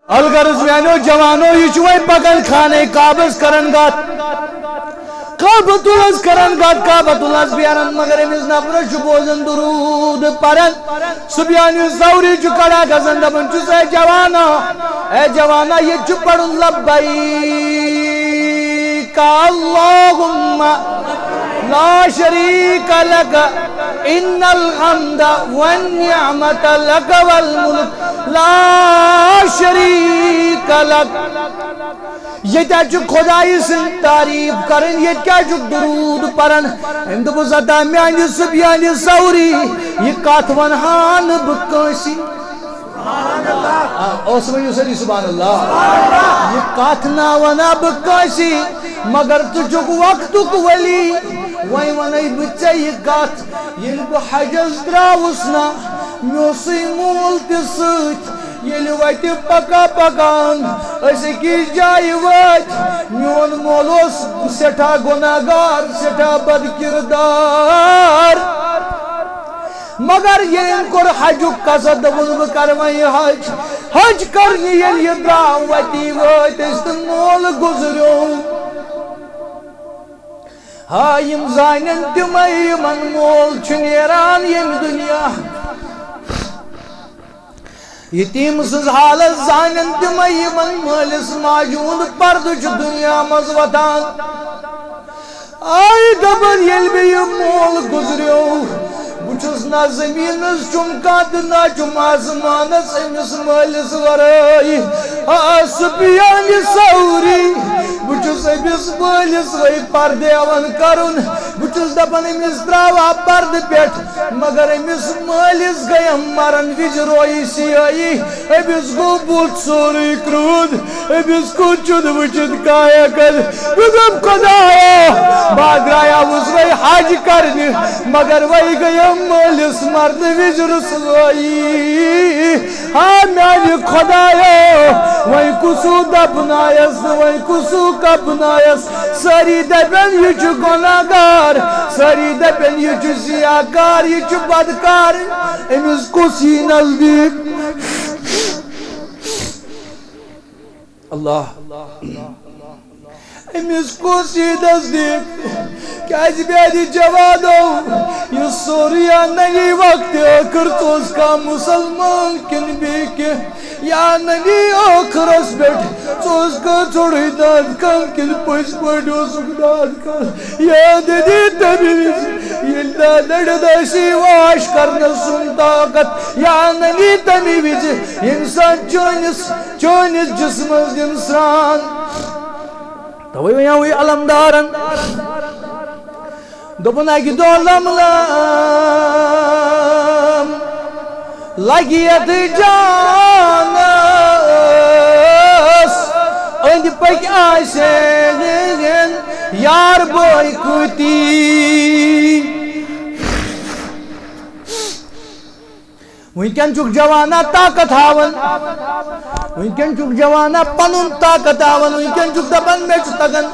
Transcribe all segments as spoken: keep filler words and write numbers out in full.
الغرض میانیو جوانو، یہِ چھُ وۄنۍ پکان خانہ کعبس کران گتھ۔ کعبۃ اللہس کران گتھ، کعبۃ اللہس بیران، مگر أمِس نفرس چھُ بوزان درود پران۔ سفیان ثوری چھُ کھڑا گژھان، دپان چھُس، اے جوانا، اے جوانا، ییٚتہِ چھُ پرُن لبیک اللہم لا شریک لک، ان الحمد والنعمت لک والملک لا شریک لک۔ ییٚتہِ حظ چھُ خۄدایہِ سٕنٛز تعریٖف کرٕنۍ، ییٚتہِ کیٛازِ چھُکھ درود پران؟ أمۍ دوٚپُس، ہتا میانہِ سفیانِ ثوری، یہِ کتھ ونہٕ ہا نہٕ بہٕ کٲنٛسی۔ آ، اوس ؤنِو سٲری سبحان اللہ۔ یہِ کتھ نہ ونہٕ ہا بہٕ کٲنٛسی، مگر ژٕ چھُکھ وقتُک ولی۔ وۄنۍ ونے بہٕ ژےٚ یہِ کتھ، ییٚلہِ بہٕ حجس درٛاوُس نا، مےٚ اوسُے مول تہِ سۭتۍ۔ ییٚلہِ وتہِ پکان پکان أسۍ أکِس جایہِ وٲتۍ، میون مول اوس سٮ۪ٹھاہ گۄناہ گار، سٮ۪ٹھاہ بد کردار۔ مگر ییٚلہِ أمۍ کوٚر حجُک قصد، دوٚپُن، بہٕ کرٕ وۄنۍ یہِ حج۔ حج کرنہِ ییٚلہِ یہِ درٛاو، وتی وٲتۍ أسۍ تہٕ مول گُزریو۔ ہا، یِم زانن تِمے، یِمن مول چھُ نیران ییٚمہِ دُنیا۔ یتیٖم سٕنٛز حالت زانن تِمے، یِمن مٲلِس ماجہِ ہُنٛد پردٕ چھُ دُنیا منٛز وۄتھان۔ آے دپان، ییٚلہِ مےٚ یہِ مول گُزریو، بہٕ چھُس نہ زٔمیٖنس چُمکان تہٕ نہ چھُم آسمانس أمِس مٲلِس ورٲے۔ آ سفیان ثوری، بہٕ چھُس أمِس مٲلِس وۄنۍ پردٕ ہٮ۪وان کرُن۔ بہٕ چھُس دپان، أمِس تراوہا پردٕ پٮ۪ٹھ، مگر أمِس مٲلِس گٔیم مرن وِزِ رویہِ سیٲہی۔ أمِس گوٚو بُتھ سورُے کرٛوٗن، أمِس کُن چھُنہٕ وٕچھِتھ کانٛہہ ہٮ۪کان۔ بہٕ دوٚپ، خۄدایا، بہٕ درٛایاوُس وۄنۍ حج کرنہِ، مگر وۄنۍ گٔیم مٲلِس مرنہٕ وِزِ رُسوٲیی۔ ہا میانہِ خۄدایا، وۄنۍ کُسُو دفنایس تہٕ وۄنۍ کُسُو کفنایس؟ سٲری دپن، یہِ چھُ گۄناہ گار، سٲری دپن، یہِ چھُ ضیاء کار، یہِ چھُ بدکار۔ أمِس کُس یی نزدیٖک؟ اللہ۔ أمِس کُس یی نزدیٖک؟ کیٛازِ میٛانہِ جوانو، یہِ سورُے یا ننی وقتِ ٲخٕر، ژٕ اوس کانٛہہ مُسلمان کِنہٕ بیٚیہِ کینٛہہ؟ یا ننی ٲخرس پٮ۪ٹھ، ژٕ اوس کانٛہہ ژھوٚرُے داد کم کِنہٕ پٔزۍ پٲٹھۍ اوسُکھ داد کم؟ یا ننی تَمہِ وِزِ، ییٚلہِ نہ نَرٮ۪ن آسی واش کرنس سُنٛد طاقت، یا ننی تَمہِ وِزِ، ییٚمہِ ساتہٕ چٲنِس، چٲنِس جسمس دِن سرٛان۔ توے ونیاوٕے علمدارن، دوٚپُن، اکہِ دۄہ لم لم لگہِ یتھ جانس، أنٛدۍ پٔکۍ آسن یار بٲے کۭتۍ۔ وٕنکٮ۪ن چھُکھ جوانا طاقت ہاوان، وٕنکٮ۪ن چھُکھ جوانا پنُن طاقت ہاوان، وٕنکٮ۪ن چھُکھ دپان، مےٚ چھُ تگان،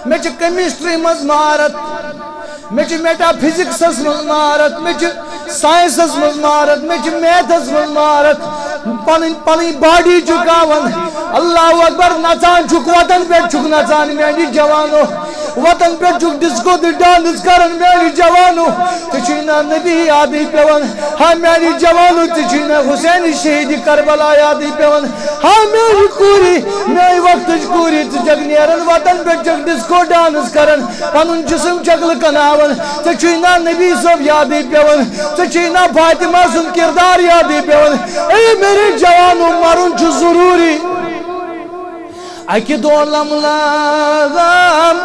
مےٚ چھِ کیمسٹری منٛز مہارت، مےٚ چھِ میٹا فزکسس منٛز مہارت، مےٚ چھِ ساینسس منٛز مہارت، مےٚ چھِ میتھس منٛز مہارت۔ پنٕنۍ پنٕنۍ باڈی جُکاوان، اللہ اکبر، نژان چھُکھ، وتن پٮ۪ٹھ چھُکھ نژان، میانہِ جوانو۔ وتن پٮ۪ٹھ چھُکھ ڈسکو تہٕ ڈانس کران، میانہِ جوانو۔ ژےٚ چھُے نا نبی یادٕے پٮ۪وان؟ ہا میانہِ جوانو، ژےٚ چھُے نا حسین شہید کربلا یادٕے پٮ۪وان؟ ہا میانہِ کوٗری، میانہِ وقتٕچ کوٗری، ژٕ چھکھ نیران وتن پٮ۪ٹھ، چھکھ ڈسکو ڈانس کران، پنُن جسم چھکھ لُکن ہاوان۔ ژےٚ چھُے نا نبی صٲب یادٕے پٮ۪وان؟ ژےٚ چھُے نا فاطمہ سُنٛد کردار یادٕے پٮ۪وان؟ اے میانہِ جوانو، مرُن چھُ ضروٗری۔ اکہِ دۄہ لم لم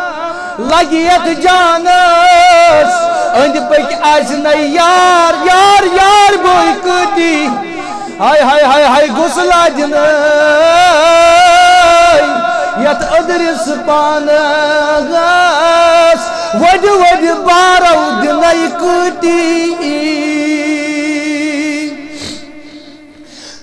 لگہِ یتھ جانس، أنٛدۍ پٔکۍ آسہِ نَے یار، یار، یار بٲے کۭتۍ۔ ہاے، ہاے، ہاے، ہاے، غسلہ دِنَے یتھ أدرِس پانس، وۄدِ وۄدِ بارو دِنَے کۭتۍ۔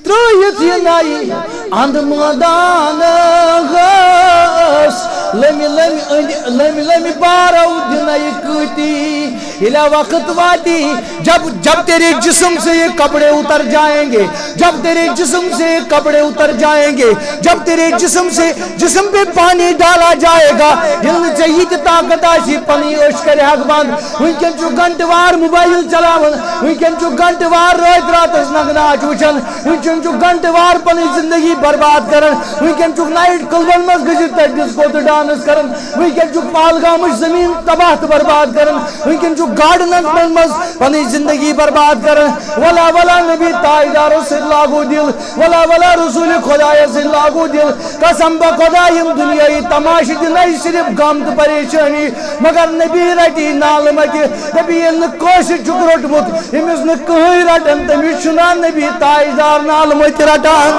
ترٲیِتھ یہِ نَے اَنٛد مٲدانَس، لمِ لمِ أنٛدۍ، لمِ لمِ بارو دِنَے کۭتی۔ ییٚلہِ وقت واتی، جب، جب تیرے جسم سے یہ کپڑے اتر جائیں گے، جب تیرے جسم سے یہ کپڑے اتر جائیں گے، جب تیرے جسم سے، جسم پہ پانی ڈالا جائے گا، ییٚلہِ نہٕ ژےٚ یہِ تہِ طاقت آسی پنٕنۍ أچھ کرِ ہاکھ بند۔ وٕنکٮ۪ن چھُ گھنٹہٕ وار موبایل چلاوان، وٕنکٮ۪ن چھُ گھنٹہٕ وار رٲتۍ راتس نگہٕ ناچ وٕچھان، وٕنکٮ۪ن چھُ گھنٹہٕ وار پنٕنۍ زندگی برباد کران، وٕنکٮ۪ن چھُکھ نایٹ کلبن منٛز گٔژھِتھ تتہِ ڈسکو تہٕ ڈانس کران، وٕنکٮ۪ن چھُکھ پہلگامٕچ زمین تباہ تہٕ برباد کران، وٕنکٮ۪ن چھُکھ گارڈنن منٛز پنٕنۍ زندگی برباد کران۔ ولا ولا نبی تاجدارو سۭتۍ لاگو دِل، ولا ولا رسول خدایس سۭتۍ لاگو دِل۔ قسم بہ خدا، یِم دُنیٲیی تماشہٕ دِنَے صرف غم تہٕ پریشٲنی، مگر نبی رٹی نالہٕ متہِ۔ دپہِ ییٚلہِ نہٕ کٲنٛسہِ چھُکھ روٚٹمُت، ییٚمِس نہٕ کٕہٕنۍ رٹن، تٔمِس چھُنہ نبی تاجدار نالہٕ متہِ رٹان۔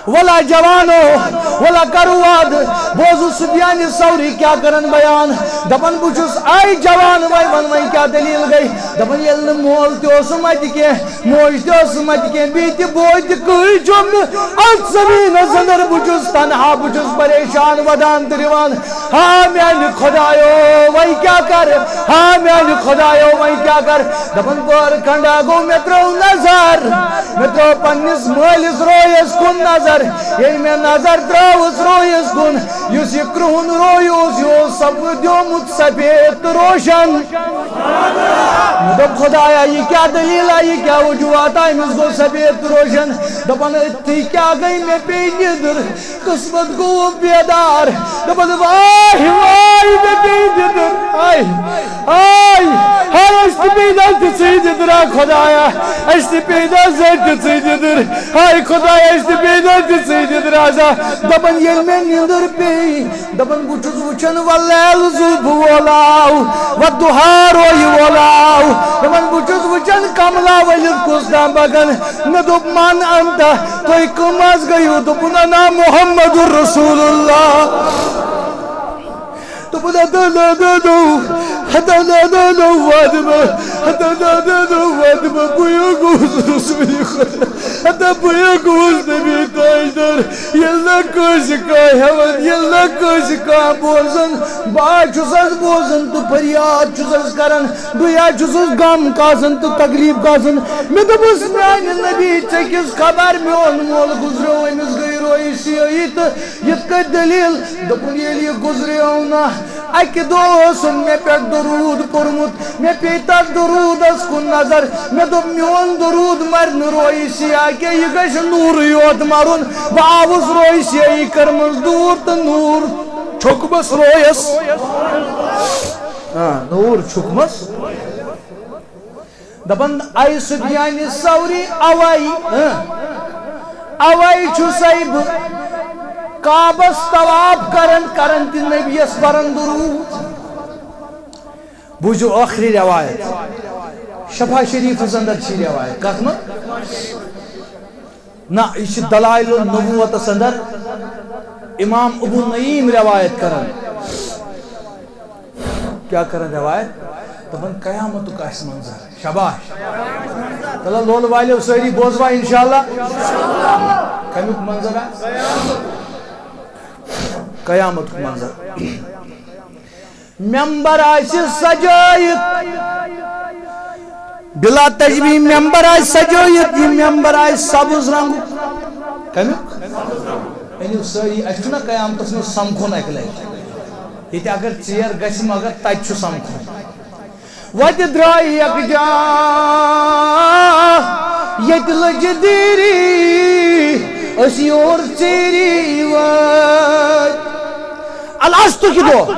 ولا جوانو، ولا کرو واد، بوزو سفیان ثوری کیٛاہ کرن بیان۔ دپان بہٕ چھُس، آے جوان، وۄنۍ وَن وۄنۍ کیٛاہ دٔلیٖل گٔے؟ دپان ییٚلہِ نہٕ مول تہِ اوسُم اَتہِ کینٛہہ، موج تہِ ٲسٕم اَتہِ کینٛہہ، بیٚیہِ تہِ بوے تہِ کٕہٕنۍ چھُم نہٕ اَتھ زٔمیٖنَس اَندَر۔ بہٕ چھُس تنہا، بہٕ چھُس پریشان، وَدان تہٕ رِوان۔ ہا میٛانہِ خۄدایو، وۄنۍ کیٛاہ کَرٕ؟ ہا میٛانہِ خۄدایو، وۄنۍ کیٛاہ کَرٕ؟ دَپان پٲر کھنٛڈا گوٚو، مےٚ ترٛٲو نظر، مےٚ ترٛٲو پنٛنِس مٲلِس رویَس کُن نظر۔ ییٚلہِ مےٚ نظر ترٛٲوٕس رویَس کُن، یُس یہِ کرٛہُن روے اوس، یہِ اوس سپدیومُت سفید تہٕ روشن۔ مےٚ دوٚپ، خۄدایا، یہِ کیٛاہ دٔلیٖلہ، یہِ کیٛاہ وجوہاتہ؟ أمِس گوٚو سفید تہٕ روشن۔ دَپان، أتھی کیٛاہ گٔے؟ مےٚ پیٚیہِ نِدٕر، قٕسمت گوٚو بیدار۔ دَپان، واے، واے، مےٚ پیٚیہِ نِدٕر۔ آے، آے، ہاے، اَسہِ تہِ پیٚیہِ نا تِژھٕے نِدٕرا، خۄدایا، اَسہِ تہِ پیٚیہِ نا زَن تِژھٕے نِدٕر۔ ہاے خۄدایا، اَسہِ تہِ پیٚیہِ نا تِژھٕے نِدٕرا۔ دَپان، ییٚلہِ مےٚ نِدٕر پیٚیہِ، دَپان، بہٕ چھُس وٕچھان، واللیل زُلفہٕ وول آو، والضحیٰ رویہِ وول آو۔ دَپان، بہٕ چھُس وٕچھان، کملا ؤلِتھ کُس تام پکان۔ مےٚ دوٚپ، من انت؟ تُہۍ کٕم حظ گٔیِو؟ دوٚپُن، انا محمد رسول اللہ۔ دوٚپُن، ہتا نانا نو، ہتا نانا نو فاطمہ، ہتا نانا نو فاطمہ، بہٕ گوٚوُس رسول خدا، ہتا بہٕ گوٚوُس نبی تاجدار۔ ییٚلہِ نہٕ کٲنٛسہِ کانٛہہ ہٮ۪وان، ییٚلہِ نہٕ کٲنٛسہِ کانٛہہ بوزان، بہٕ حظ چھُس حظ بوزان تہٕ فریاد چھُس حظ کران، بہٕ حظ چھُس غم کاسان تہٕ تکلیف کاسان۔ مےٚ دوٚپُس، میٛانہِ نبی، ژےٚ کِژھ خبر؟ میون مول گُزریو، أمِس گٔے رویہِ سیٲہی تہٕ یِتھ کٔنۍ دٔلیٖل۔ دوٚپُن، ییٚلہِ یہِ گُزریو نہ، اَکہِ دۄہ اوسُن مےٚ پٮ۪ٹھ درود پوٚرمُت، مےٚ پیٚیہِ تَتھ درودَس کُن نظر۔ مےٚ دوٚپ، میون درود مَرِ نہٕ رویہِ سیاہ کینٛہہ، یہِ گژھِ نوٗرٕے یوت مَرُن۔ بہٕ آوُس رویہِ سیاہی کٔرمٕژ دوٗر تہٕ نوٗر چھوٚکمَس رویَس۔ آ، نوٗر چھوٚکمَس۔ دَپان، اَے سفیانِ ثوری، اَوَے، اۭں، اَوَے چھُسَے بہٕ کعبَس طواف کران، کران تہِ نبیَس پَران درود۔ بوٗزِو ٲخری روایت، شفا شریفس اندر چھِ روایت، کتھ منٛز؟ نہ، یہِ چھِ دلائل النبوتس اندر امام ابو نعیم روایت کران۔ کیٛاہ کران روایت؟ دپان قیامتُک آسہِ منظر۔ شاباش۔ تلہ لول والیو سٲری بوزوا انشاءاللہ۔ کمیُک منظر آسہِ؟ قیامتُک منظر۔ ممبر آسہِ سجٲیِتھ، بلا تشبیہ ممبر آسہِ سجٲیِتھ، یہِ ممبر آسہِ سبز رنگُک۔ کمیُک؟ أنِو سٲری، اَسہِ چھُنہ قیامتس منٛز سمکھُن اَکہِ لٹہِ۔ ییٚتہِ اگر ژیر گژھِ، مگر تَتہِ چھُ سمکھُن۔ وَتہِ درٛاے یکجا، ییٚتہِ لٔج دیٖری، أسۍ یور ژیٖری وٲتۍ۔ الستُ کہِ دۄہ،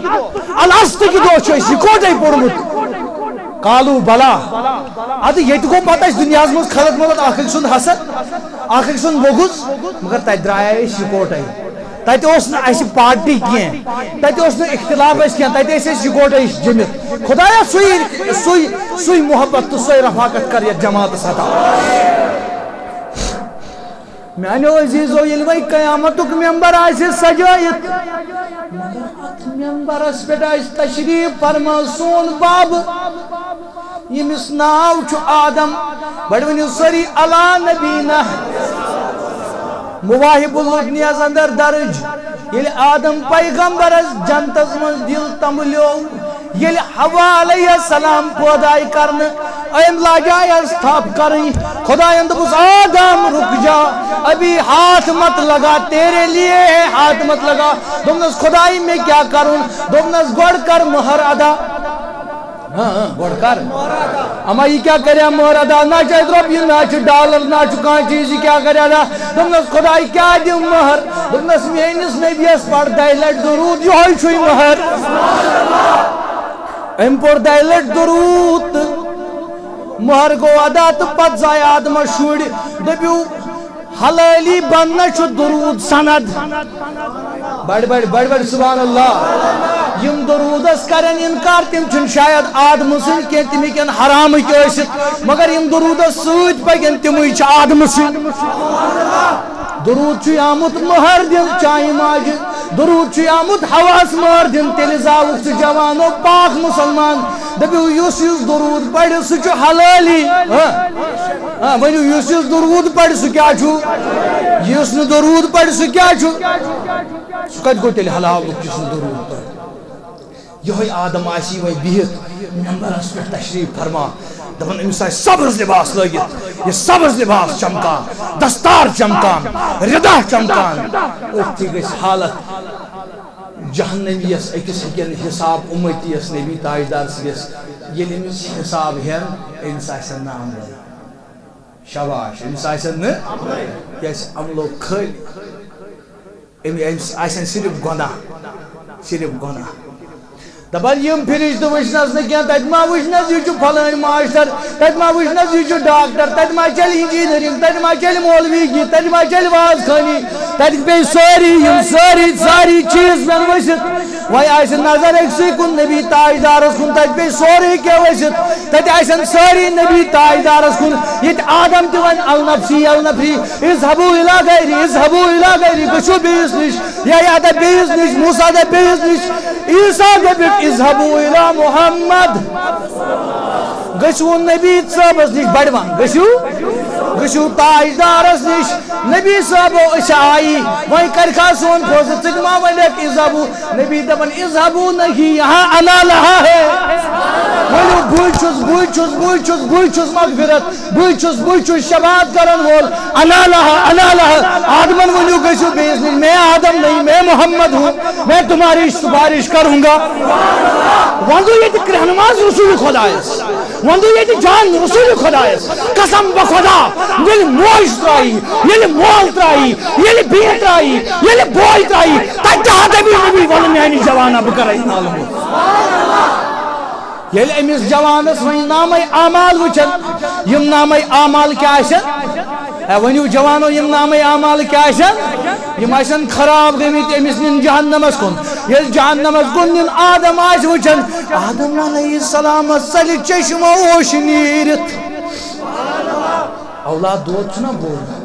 الستُ کہِ دۄہ چھُ اَسہِ یِکوَٹَے پوٚرمُت۔ قالوا بلی۔ اَدٕ ییٚتہِ گوٚو پَتہٕ اَسہِ دُنیاہَس منٛز خلق ملت اَکھ أکۍ سُنٛد حسد، اَکھ أکۍ سُنٛد بغض، مگر تَتہِ درٛایے أسۍ یِکوَٹَے۔ تَتہِ اوس نہٕ اَسہِ پارٹی کینٛہہ، تَتہِ اوس نہٕ اختلاف اَسہِ کینٛہہ، تَتہِ ٲسۍ أسۍ یِکوَٹَے جٔمِتھ۔ خۄدایا، سُے، سُے، سُے محبت تہٕ سۄے رفاقت کر یَتھ جماعتَس عطا۔ میانیو عزیزو، ییٚلہِ وۄنۍ قیامتُک ممبر آسہِ سجٲیِتھ، مگر اتھ ممبرس پٮ۪ٹھ آسہِ تشریف فرما سون بابہٕ، ییٚمِس ناو چھُ آدم۔ بڑٕ ؤنِو سٲری، علی نبینا۔ مواہب اللدنیس اندر درج، ییٚلہِ آدم پیغمبرس جنتس منٛز دِل تنبلیو، ییٚلہِ حوا علیہ السلام پٲدٕ آیہِ کرنہٕ، أمۍ لاجایس تھپھ کرٕنۍ۔ خداین دوٚپُس، "آدم، رُک جا، ابھی ہاتھ مت لگا، تیرے لیے ہے ہاتھ مت لگا۔" دوٚپنس، "خداے، مےٚ کیٛاہ کرُن؟" دوٚپنس، "گۄڈٕ کر مہر ادا۔" ہاں، ہاں، گۄڈٕ کر۔ اما یہِ کیٛاہ کرِ مہر ادا؟ نہ چھُ اَتہِ رۄپیہِ، نہ چھُ ڈالر، نہ چھُ کانٛہہ چیٖز، یہِ کیٛاہ کرِ ادا؟ دوٚپنس، "خداے، کیٛاہ دِم مہر؟" دوٚپنس، "میٲنِس نبیَس پَر دَہہِ لَٹہِ درود، یِہوٚے چھُے مہر۔" أمۍ پوٚر دَہہِ لَٹہِ درود تہٕ مہر گوٚو ادا، تہٕ پتہٕ زایہِ آدمس شُرۍ۔ دٔپِو، حلٲلی بننَس چھُ درود سند۔ بڑِ بڑِ، بڑِ بڑِ، سبحان اللہ۔ یِم درودس کرن انکار، تِم چھِنہٕ شاید آدمہٕ سٕنٛدۍ کینٛہہ، تِم ہیٚکن حرامٕکۍ ٲسِتھ، مگر یِم درودس سۭتۍ پکن، تِمٕے چھِ آدمہٕ سٕنٛدۍ۔ درود چھُے آمُت مہر دِنہٕ چانہِ ماجہِ، درود چھُے آمُت حواہس مہر دِنہٕ، تیٚلہِ زاوُکھ ژٕ جوانو پاک مسلمان۔ دٔپِو، یُس یُس درود پرِ، سُہ چھُ حلٲلی۔ ہاں۔ آ، ؤنِو، یُس یُس درود پرِ، سُہ کیٛاہ چھُ؟ یُس نہٕ درود پرِ، سُہ کیٛاہ چھُ؟ سُہ کتہِ گوٚو تیٚلہِ حلال لوٚگ، یُس نہٕ درود پرِ؟ یِہوٚے آدم آسی وۄنۍ بِہِتھ ممبرس پٮ۪ٹھ تشریف فرما، دپان، أمِس آسہِ سبز لباس لٲگِتھ، یہِ سبز لباس چمکان، دستار چمکان، ردا چمکان، أتھی گژھِ حالت جہنمی یس أکِس ہیٚکن حساب اُمتی یس نبی تاجدار سٕنٛدِس، ییٚلہِ أمِس حساب ہٮ۪ن، أمِس آسن نہٕ عملے۔ شاباش، أمِس آسن نہٕ، کیٛازِ عملو کھٔلۍ۔ أمۍ، أمِس آسن صرف گۄناہ، صرف گۄناہ۔ دپان، یِم فرشتہٕ وٕچھنس نہٕ کینٛہہ، تتہِ ما وٕچھنس یہِ چھُ فلٲنۍ ماسٹر، تتہِ ما وٕچھنس یہِ چھُ ڈاکٹر، تتہِ ما چلہِ انجینئرنگ، تتہِ ما چلہِ مولوی گی، تتہِ ما چلہِ واز خٲنی، تتہِ پیٚیہِ سٲری یِم سٲری، سٲری چیٖز پیٚن ؤسِتھ۔ وۄنۍ آسہِ نظر أکسٕے کُن، نبی تاجدارس کُن، تتہِ پیٚیہِ سورُے کینٛہہ ؤسِتھ۔ تتہِ آسن سٲری نبی تاجدارس کُن۔ ییٚتہِ آدم تہِ ونہِ، "النفسی، النفسی، اذهبوا الی غیری، اذهبوا الی غیری"، گٔژھِو بیٚیِس نِش۔ یا یا دپہِ بیٚیِس نِش، موسیٰ دپہِ بیٚیِس نِش، عیسیٰ دپہِ، "اذهبوا الی محمد"۔ گٔژھِو نبی صٲبس نِش، بڑوان، گٔژھِو، گٔژھِو تاجدارس نِش۔ نبی صٲبو، أسۍ آیی، وۄنۍ کرِ کھا سون فٲصلہٕ، ژٕ تہِ ما ونکھ اذهبوا؟ نبی دپان، "اذهبوا نہیں، یہاں انا لہا ہے۔" ؤنِو، بٕے چھُس، بٕے چھُس، بٕے چھُس، بٕے چھُس مغفرت، بٕے چھُس، بٕے چھُس شفاعت کرن وول، انا لہا، انا لہا۔ آدمن ؤنِو، گٔژھِو بیٚیِس نِش، "میں آدم نہیں، میں محمد ہوں، میں تمہاری سفارش کروں گا۔" وۄنۍ گوٚو ییٚتہِ کرٛہنہٕ منٛز رسول خۄدایس۔ وۄنۍ گوٚو ییٚتہِ جان رسول خۄدایس۔ قسم بہ خدا، ییٚلہِ موج ترٛایی، ییٚلہِ مول ترٛایی، ییٚلہِ بیٚنہِ ترٛایی، ییٚلہِ بوے ترٛایی، تتہِ تہِ ہا دپہِ نبی، "ولہٕ میانہِ جوانا، بہٕ کرے عالمُک۔" ییٚلہِ أمِس جوانس وۄنۍ نامے اعمال وٕچھن، یِم نامے اعمال کیٛاہ آسن؟ اے، ؤنِو جوانو، یِم نامے اعمال کیٛاہ آسن؟ یِم آسن خراب گٔمٕتۍ، أمِس نِن جہنمس کُن۔ ییٚلہِ جہنمس کُن نِن، آدم آسہِ وٕچھان، آدم علیہ السلامس ژلہِ چشمو ہوش نیٖرِتھ۔ اولاد دود چھُنہ بوٚڑ،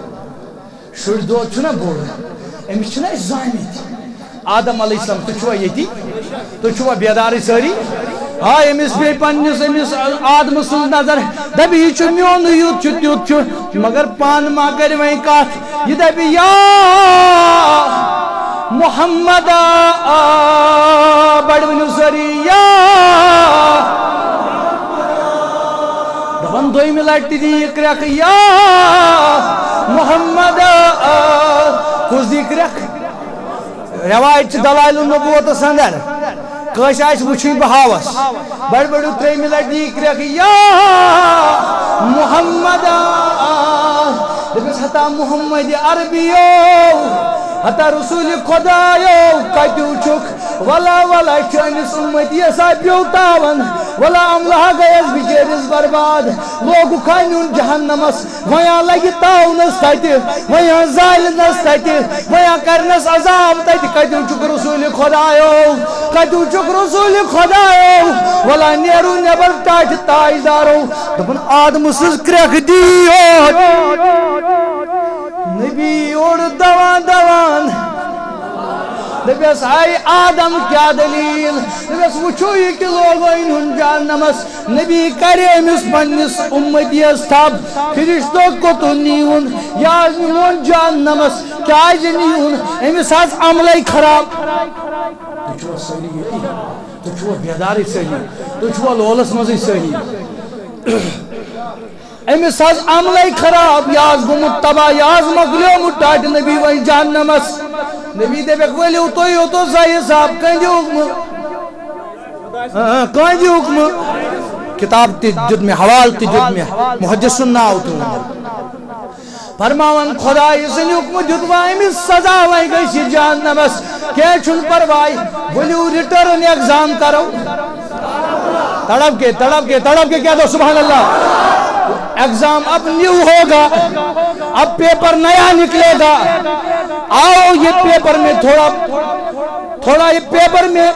شُرۍ دود چھُنہ بوٚڑ، أمِس چھِنہ أسۍ زٲنِتھ۔ آدم علیہ السلام، تُہۍ چھِوا ییٚتی؟ تُہۍ چھِوا بیدارٕے سٲری؟ آ، أمِس پیٚیہِ پننِس أمِس آدمہٕ سٕنٛز نظر، دَپہِ، "یہِ چھُ میونُے، یُتھ چھُ، تیُتھ چھُ"، مگر پانہٕ ما کَرِ وۄنۍ کَتھ؟ یہِ دَپہِ، "یا محمد"، آ، بَڑٕ ؤنِو سٲری، "یا"۔ دَپان دوٚیمہِ لَٹہِ تہِ دی یہِ کرٛٮ۪کھ، "یا محمد"، آ، کُس دی کرٛٮ۪کھ؟ رٮ۪وایت چھِ دلائل النبوتس اندر، کٲنٛسہِ آسہِ وٕچھِنۍ بہٕ ہاوس۔ بڑِ بڑِ ترٛیٚیمہِ لٹہِ دی کرٛٮ۪کھ، "یا محمد"۔ دٔپِس، "ہتا محمد عربیو، ہتا رسول خدایو، کتیُو چھُکھ؟ ولا ولا چٲنِس اُمتی یسا پیوتاون، ولا عملہ گٔیَس بِچٲرِس برباد، لوگُکھ ہا نیُن جہنمس۔" وۄنۍ آ لگہِ تاونس تتہِ، وۄنۍ آ زالنس تتہِ، وۄنۍ آ کرنس عذاب تتہِ۔ کتیُو چھُکھ رسول خدایو؟ کتیُو چھُکھ رسول خدایو؟ ولا نیرو نٮ۪بر ٹاٹھۍ تاجدارو۔ دوٚپُن، "آدمہٕ سٕنٛز کرٛٮ۪کھ دی یوت، نبی یورٕ دوان دوان۔" دوٚپٮ۪س، "اے آدم، کیٛاہ دٔلیٖل؟" دوٚپٮ۪س، "وٕچھِو، یہِ کہِ لوگو أمۍ ہُنٛد جہنمس، نبی کرِ أمِس پننِس اُمتی یس تھپھ، فرشتو کوٚتُن نیٖوُن، یہِ حظ نیٖوُن جہنمس، کیٛازِ نیٖوُن؟ أمِس حظ عملے خراب۔" تُہۍ چھِوا سٲری ییٚتی؟ تُہۍ چھِوا بیدارٕے سٲری؟ تُہۍ چھِوا لولس منٛزٕے سٲری؟ أمِس حظ عملے خراب، یہِ حظ گوٚمُت تباہ، یہِ حظ مۄکلیومُت ٹاٹہِ نبی وۄنۍ جہنمس۔ نبی دپٮ۪کھ، "ؤلِو تُہۍ یوٚتَس زِ حساب، کٔہٕنٛدِ حُکمہٕ؟ آ، کٔہٕنٛدِ حُکمہٕ؟" کِتاب تہِ دیُت مےٚ، حوالہٕ تہِ دیُت مےٚ، محدث سُنٛد ناو تہِ ووٚن۔ فرماوان، خدایہِ سٕنٛدِ حُکمہٕ دیُت وۄنۍ أمِس سزا، وۄنۍ گژھِ یہِ جہنمس، کینٛہہ چھُنہٕ پرواے، ؤلِو return exam کرو۔ تڑپ کے، تڑپ کے، تڑپ کے کہہ دو سبحان اللہ۔ ایگزام اب نیو ہوگا، اب پیپر نیا نکلے گا۔ آؤ، یہ پیپر میں تھوڑا، تھوڑا یہ پیپر میں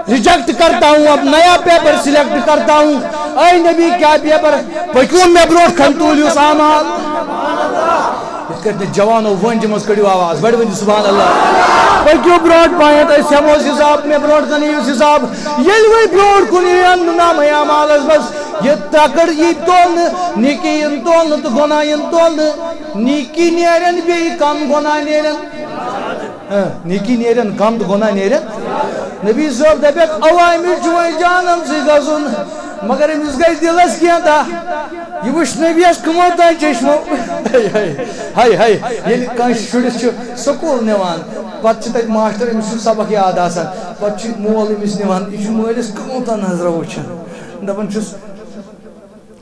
ریجیکٹ کرتا ہوں، اب نیا پیپر سلیکٹ کرتا ہوں۔ اے نبی، کیا پیپر؟ پٔکِو مےٚ برونٛٹھ کَنہِ، توٗلِو سُہ اعمال۔ یِتھ کٲٹھۍ نہٕ جوانو وٲنجہِ منٛز کٔڑِو آواز، بڑِ ؤنِو سبحان اللہ۔ پٔکِو برونٛٹھ پہنتھ، أسۍ ہٮ۪مو حِساب، مےٚ برونٛٹھ کَنہِ یُس حِساب۔ ییٚلہِ وۄنۍ برونٛٹھ کُن یِن نامہ اعمالس منٛز، یہِ ترٛکٕر یی تولنہٕ، نیکی یِن تولنہٕ تہٕ گۄناہ یِن تولنہٕ۔ نیکی نیرن بیٚیہِ کم، گۄناہ نیرن۔ ہاں، نیکی نیرن کم تہٕ گۄناہ نیرن۔ نبی صٲب دپیکھ، اوا أمِس چھُ وۄنۍ جہنم سٕے گژھُن، مگر أمِس گژھِ دِلس کینٛہہ تہ۔ یہِ وٕچھ نبیَس کٕمو تام چشمو۔ ہاے ہاے، ہاے ہاے، ییٚلہِ کٲنٛسہِ شُرِس چھُ سکوٗل نِوان، پتہٕ چھِ تتہِ ماسٹر، أمِس چھُ سبق یاد آسان، پتہٕ چھُ مول أمِس نِوان، یہِ چھُ مٲلِس کٕمو تام نظرو وٕچھان، دپان چھُس،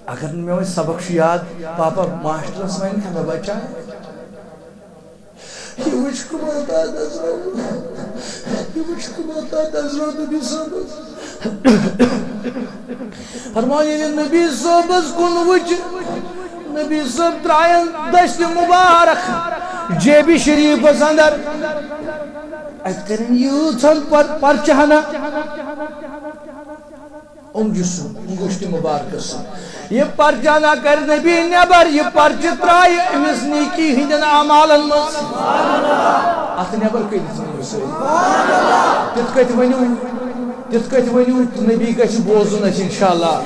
اگر نہٕ مےٚ وۄنۍ سبق چھُ یاد، پاپا ماسٹرس ونہِ کانٛہہ، بچا۔ یہِ وٕچھ کٕمو تام نظرو، یہِ وٕچھ کٕمو تام نظرو نبی صٲبس۔ فرماو، ییٚلہِ نبی صٲبس کُن وٕچھ، نبی صٲب ترٛایَن دٔستہِ مُبارک جیبہِ شریٖفس اندر۔ اتہِ کرن ییٖژہن پر-، پرچہٕ ہنا۔ اوٚنٛگجہِ سُنٛد، انگشتِ مبارکس سُنٛد۔ یہِ پرچہ نہ کرِ نبی نٮ۪بر، یہِ پرچہ ترٛایہِ أمِس نیکی ہٕنٛدٮ۪ن اعمالن منٛز۔ اتھ نٮ۪بر کٔرِتھ ؤنِو سٲری۔ تِتھ کٲٹھۍ ؤنِو، تِتھ کٲٹھۍ ؤنِو، نبی گژھِ بوزُن اَسہِ انشاءاللہ۔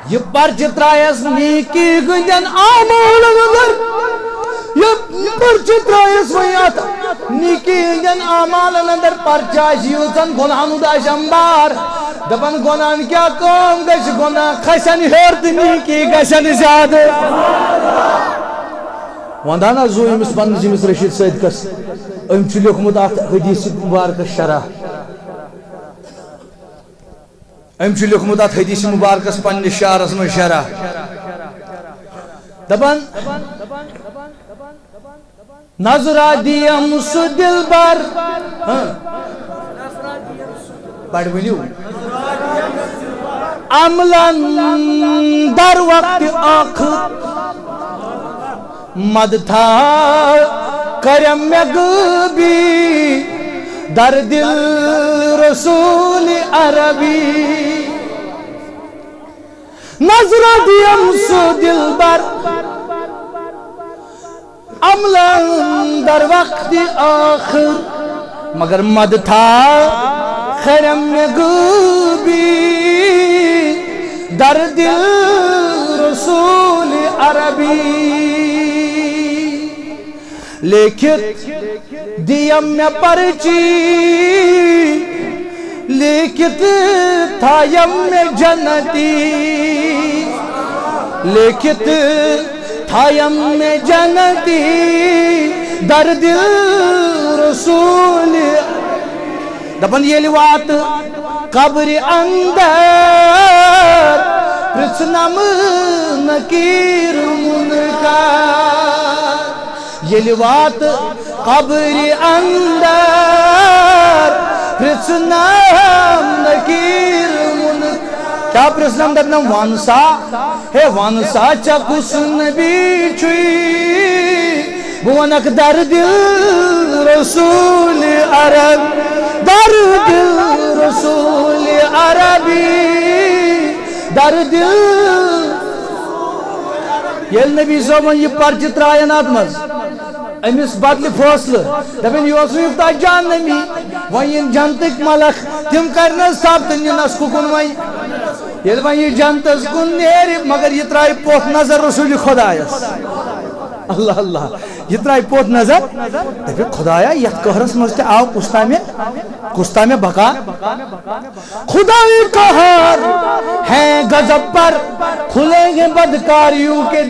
یہِ پرچہ ترٛایس نیکی ہٕنٛدٮ۪ن اعمالن اندر۔ یہِ پرچہ ترٛایس وۄنۍ اتھ نیکی ہٕنٛدٮ۪ن اعمالن اندر۔ پرچہ آسہِ ییٖژن گۄناہن ہُنٛد آسہِ امبار۔ دپان گۄناہن کیٛاہ کٲم گژھِ، گۄناہ کھسن ہیوٚر تہٕ نیکی گژھن زیادٕ۔ وندا نہ زو أمِس پننِس أمِس رشید صٲدقس، أمۍ چھُ لیوٚکھمُت اتھ حدیث مبارکس شرح۔ أمۍ چھُ لیوٚکھمُت اتھ حدیث مبارکس پننِس شعرس منٛز شرح۔ دپان، نظرا دِیم سُہ دلبر۔ ہاں۔ بڑٕ ؤنِو۔ عملن در وقت آخر مد تھا کرم مےٚ غٲبی در دل رسول عربی۔ نظرا دِیم سُہ دلبر عملن در وقت آخر، مگر مد تھا کرم مےٚ غٲبی در دل رسول عربی۔ لیکھِتھ دِیم مےٚ پرچی، لیکھِتھ تھایم مےٚ جنتی، لیکھِتھ تھایم مےٚ جنتی، در دل رسول۔ دپان ییٚلہِ واتہٕ قبرِ اندر، پرژھنم نکیر منکر۔ ییٚلہِ واتہٕ قبرِ اندر، پرژھنم نکیر منکر۔ کیٛاہ پرژھنم؟ دپنم، ون سا، ہے ون سا، ژےٚ کُس نبی چھُے؟ بہٕ ونکھ در دل رسول عرب، در دل رسول عربی، در دل۔ ییٚلہِ نبی صٲبن یہِ پرچہِ ترٛایَن اتھ منٛز، أمِس بدلہِ فٲصلہٕ، دَپن، "یہِ اوس وۄنۍ یوٗتاہ جہنمی، وۄنۍ یِن جنتٕکۍ ملک، تِم کرنس ثابت، نِنس کُکُن وۄنۍ؟" ییٚلہِ وۄنۍ یہِ جنتس کُن نیرِ، مگر یہِ ترٛایہِ پوٚت نظر رسول خۄدایس۔ اللہ اللہ، یہِ ترٛایہِ پوٚت نظر، دَپہِ، "خۄدایا، یتھ قہرس منٛز تہِ آو کُس تامہِ، کُس تامہِ بقا۔" خدائی قہر ہے غضب پر، کھلے ہیں بدکاریوں کے